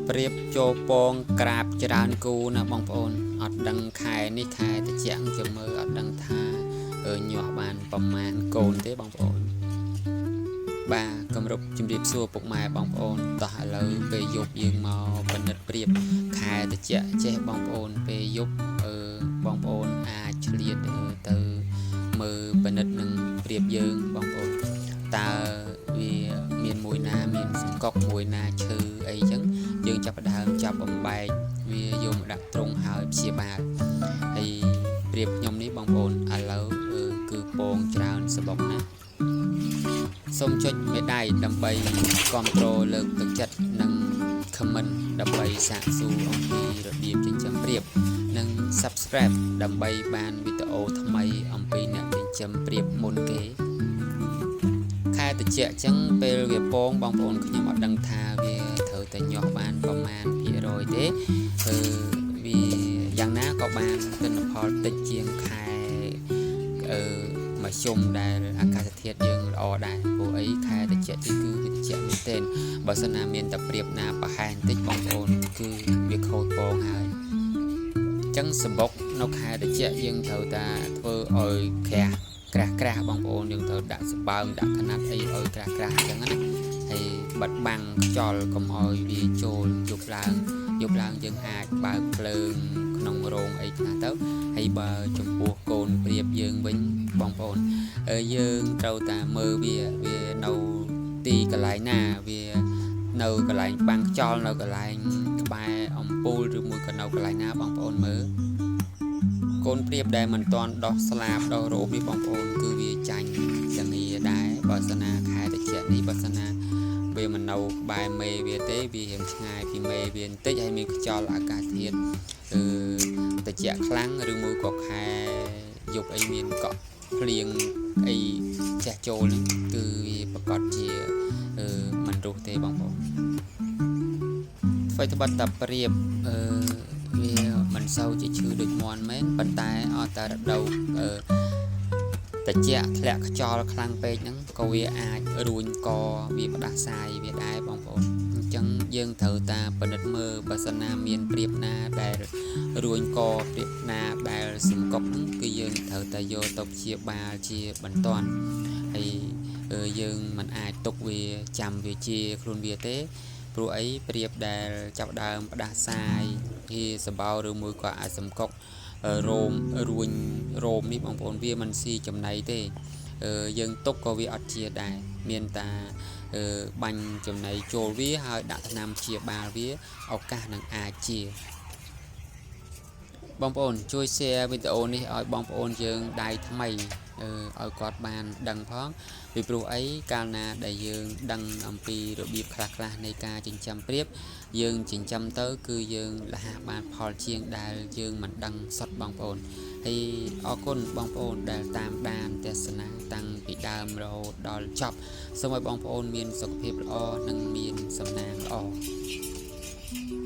ប្រៀបចូលពងក្រាបច្រើនគូណាបងប្អូនអត់ដឹងខែនេះខែតិចចាំមើលអត់ដឹងថាញាស់បានប្រមាណកូនទេបងប្អូនបាទគម្រប់ជំរាបសួរពុកម៉ែបងប្អូនតោះឥឡូវពេលយប់យើងមកពិនិត្យប្រៀបខែតិចចេះបងប្អូនពេលយប់បងប្អូនអាចឆ្លៀតទៅមើលពិនិត្យនឹងប្រៀបយើងបងប្អូនតើវាមានមួយណាមានសង្កុកមួយណាឈឺអីចឹងយើងចាប់ផ្ដើមចាប់បំបែកវាយកមកដាក់ទ្រុងហើយព្យាបាលហើយប្រៀបខ្ញុំនេះបងប្អូនឥឡូវគឺពងច្រើនសបុកណាស់សូមចុចមេដៃដើម្បីគ្រប់គ្រងលើកទឹកចិត្តនិង comment ដើម្បីសាកសួរអំពីរបៀបចិញ្ចឹមព្រាបនិង Subscribe ដើម្បីបានវីដេអូថ្មីអំពីអ្នកចិញ្ចឹមព្រាបមុនគេខែតិចអញ្ចឹងពេលវាពងបងប្អូនខ្ញុំអត់ដឹងថាវាត្រូវតែញាស់បានប្រមាណភាគរយទេគឺវាយ៉ាងណាក៏បានទិន្នផលតិចជាងខែអឺមធ្យមដែលអាកាសធាតុយើងល្អដែរព្រោះអីខែតិចនេះគឺវាតិចមែនទែនបើសិនណាមានតែព្រាបណាប្រហែលបន្តិចបងប្អូនគឺវាខូចពងហើយអញ្ចឹងសម្បុកនៅខែតិចយើងត្រូវតែធ្វើឲ្យក្រាស់ក្រាស់ក្រាស់បងប្អូនយើងត្រូវដាក់សបើងដាក់ຂະណាត់អីឲ្យក្រាស់ក្រាស់អញ្ចឹងណាហើយបិទបាំងខ្យល់កុំឲ្យវាចូលយប់ឡើងយប់ឡើងយើងអាចបើកភ្លើងក្នុងរោងអីខ្លះទៅហើយបើចំពោះកូនព្រាបយើងវិញបងប្អូនយើងត្រូវតែមើលវាវានៅទីកន្លែងណាវានៅកន្លែងបាំងខ្យល់នៅកន្លែងក្បែរអំពូលឬមួយក៏នៅកន្លែងណាបងប្អូនមើលកូនព្រាបដែលមិនទាន់ដោះស្លាបដោះរោមនេះបងប្អូនគឺវាចាញ់លាងាដែរបើសិនណាខែតិចនេះបើសិនណាវាមិននៅក្បែរមេវាទេវារៀងឆ្ងាយពីមេវាបន្តិចហើយមានខ្យល់អាកាសធាតុអឺតិចខ្លាំងឬមួយក៏ខែយប់អីមានកក់ភ្លៀងអីចេះចូលហ្នឹងគឺវាប្រកាសជាមិនរស់ទេបងប្អូនធ្វើត្បិតតែព្រាបអឺវាមិនសូវជាឈឺដូចមន់មែនប៉ុន្តែអត់តែរដូវអឺតិចធ្លាក់ខ្យល់ខ្លាំងពេកហ្នឹងក៏វាអាចរួញកវាផ្ដាសាយវាដែរបងប្អូនអញ្ចឹងយើងត្រូវតាពិនិត្យមើលបើសិនណាមានព្រាបណាដែលរួញកព្រាបណាដែលសង្កប់ហ្នឹងគឺយើងត្រូវតែយកទៅព្យាបាលជាបន្ទាន់ហើយយើងមិនអាចទុកវាចាំវាជាខ្លួនវាទេព្រោះអីព្រាបដែលចាប់ដើមផ្ដាសាយហៀសបោឬមួយក៏អាចសង្កុករោមរួញរោមនេះបងប្អូនវាមិនស៊ីចំណីទេយើងទុកក៏វាអត់ជាដែរមានតាបាញ់ចំណីចូលវាហើយដាក់ថ្នាំព្យាបាលវាឱកាសនឹងអាចជាបងប្អូនជួយ share វីដេអូនេះឲ្យបងប្អូនយើងដៃថ្មីឲ្យគាត់បានដឹងផងពីព្រោះអីកាលណាដែលយើងដឹងអំពីរបៀបខ្លះៗនៃការចិញ្ចឹមព្រាបយើងចិញ្ចឹមទៅគឺយើងលះបានផលជាងដែលយើងមិនដឹងសុទ្ធបងប្អូនហើយអរគុណបងប្អូនដែលតាមដានទស្សនាតាំងពីដើមរហូតដល់ចប់សូមឲ្យបងប្អូនមានសុខភាពល្អនិងមានសំណាងល្អ។